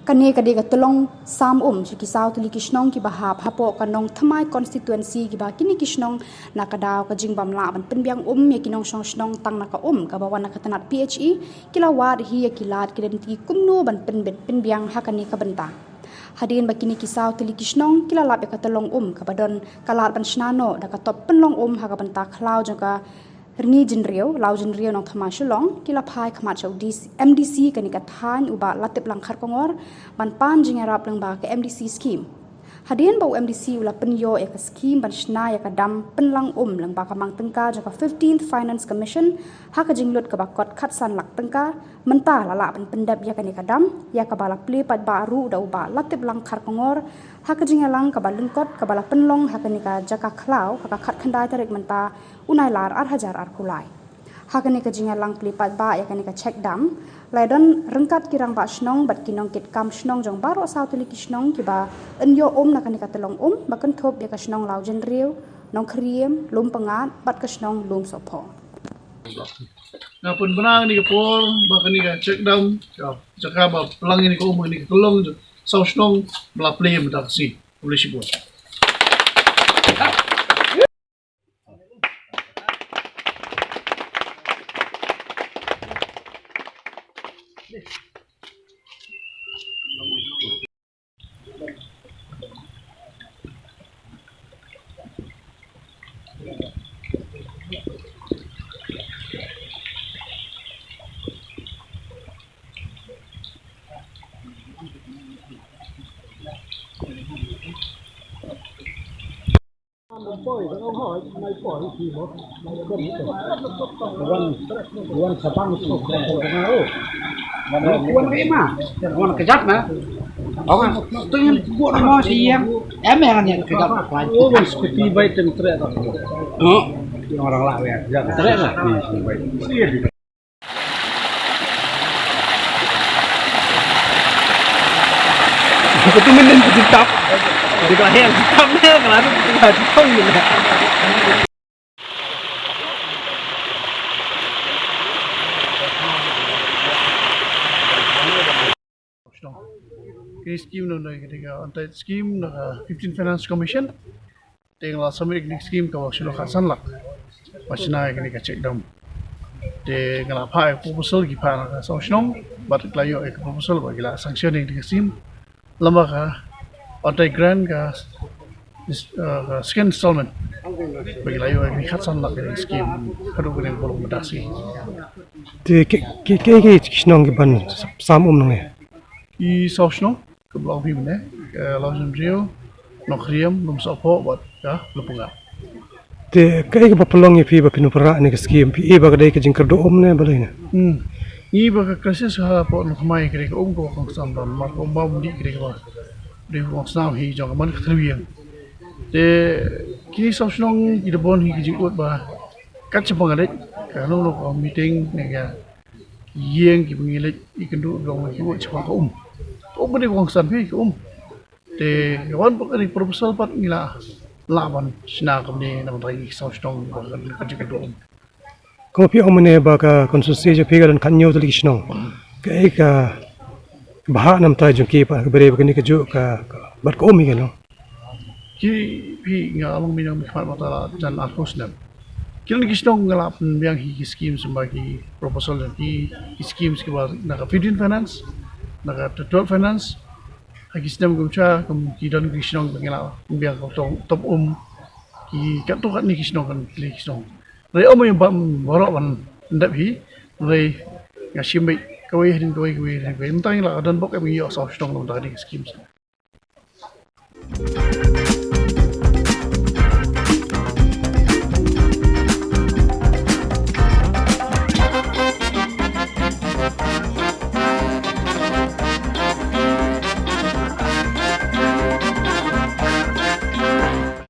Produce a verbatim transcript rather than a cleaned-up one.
Kane ka dei ka tyllong sam um sha ki saw tylli ki shnong kiba hap hapoh ka Nongthymmai constituency, kiba kine ki shnong na ka daw ka jingbym lah ban pynbiang um ïa ki nongshong shnong tang na ka um kaba wan na ka tnat P H E, ki la wad hi ïa ki lad ki lynti kumno ban pynbit pynbiang ha kane ka bynta. Hadien ba kine ki saw tylli ki shnong ki la lap ïa ka tyllong um kaba don ka lad ban shna noh da ka top pynlong um ha ka bynta khlaw jong ka Rngi Jynriew, Law Jynriew Nongthymmai Shillong, ki la phai khmat sha u D C, M D C kane ka thaiñ u Bah Latiplang Kharkongor ban pan jingïarap lyngba ka M D C scheme. Hadien ba u M D C u la pynïoh ïa ka scheme ban shna ïa ka dam pynlang um lyngba ka mang tyngka jong ka fifteenth Finance Commission ha ka jinglut kaba kot khatsan lak tyngka, mynta la lah ban pyndep ïa kane ka dam, ïa kaba la plie paidbah ruh da u Bah Latiplang Kharkongor ha ka jingïalang kaba lyngkot kaba la pynlong ha kane ka jaka khlaw ha ka khatkhyndai tarik mynta u Nailar ar hajar arphew lai. Ha kane ka jingïalang plie paidbah ïa kane ka check dam, la don ryngkat ki rangbah shnong bad ki nongkitkam shnong jong baroh saw tylli ki shnong kiba pynïoh um na kane ka tyllong um ba kynthup ïa ka shnong Law Jynriew, Nongkhriem, Lum Pyngngad bad ka shnong Lumsohphoh. Nga pynbna ïa kane ka por ba kane ka check dam, ka jaka ba pynlang ïa kane ka um, kane ka tyllong, saw shnong ba la plie mynta ka sngi. Khublei shibun. Wan, wan sabang tu. Wan, wan kejap na. Orang tu yang buat nama si yang. Em yang yang kejap. Oh, wan seperti baik teng trek tu. Oh, orang lah ya. Trek lah. Betul, mending kita. Kita yang kita ni kalau ada kita di pun ni. Kine scheme na, na kine ka untied scheme na ka fifteenth Finance Commission. Te nga la submit kine scheme kaba shilynter khatsan lak ba shna ïa kane ka check dam. Te nga la phah ïa ka proposal, ki phah na ka saw shnong bad ki la ïoh ïa ka proposal ba ki la sanction ïa kane ka scheme. Lama ka untied grant ka, uh, ka second installment ba ki la ïoh ïa kane khatsan lak ïa kane ka scheme. Haduh kane ka por mynta shi. Te ki, ki, ki, ki shnong kiban sam um nangne? Ki saw shnong kaba long phi mynne, eh, Law Jynriew, Nongkhriem, Lumsohphoh bad ka Lum Pyngngad. Te kaei kaba pynlong ïa phi ba phin wanrah ïa kane ka scheme, phi i ba ka dei ka jingkyrduh um ne balei ne? Hmm. Ngi ba ka crisis hapoh Nongthymmai ka dei ka um kaba kongsan, namar ka um bym dih ka dei kaba dei kongsan hi jong ka man ka tyrwa ïing. Te kine saw shnong ki da bun hi ka jingud ba kat shaba nga leit kano kano ka meeting ne ka ïing kiba ngi leit, ïakynduh, long ïakynduh shaphang ka um. Ka um ka dei kongsan phi ka um. Te ka wan bad kane ka proposal pat ngi la lah ban shna kumne na ka bynta ki saw shnong ba kan ka jingkyrduh um. Kumba phi ong mynne ba ka constituency jong phi ka don khathynñiew tylli ki shnong. Kaei ka bhah na ka bynta jong ki pat kaba dei ba kane kajuh ka, ka bad ka um hi ka long. Ki phi nga long mynne mynta la jan arphew snem. Ki don ki shnong nga la pynbiang hi ki schemes, ba ki proposal jong ki, ki schemes kiba na ka fifteen finance, na ka twelve finance. Ha ki snem kumta kum ki don ki shnong ba nga la pynbiang ka top, top um. Ki katto katne ki shnong kan ki shnong. Hynrei ym ïa ba baroh ban pyndep hi. Hynrei nga shim beit kawei hadien kawei, kawei hadien kawei. Mynta ngi la don bok ïa ba ngi ïoh saw shnong na ka bynta ki schemes.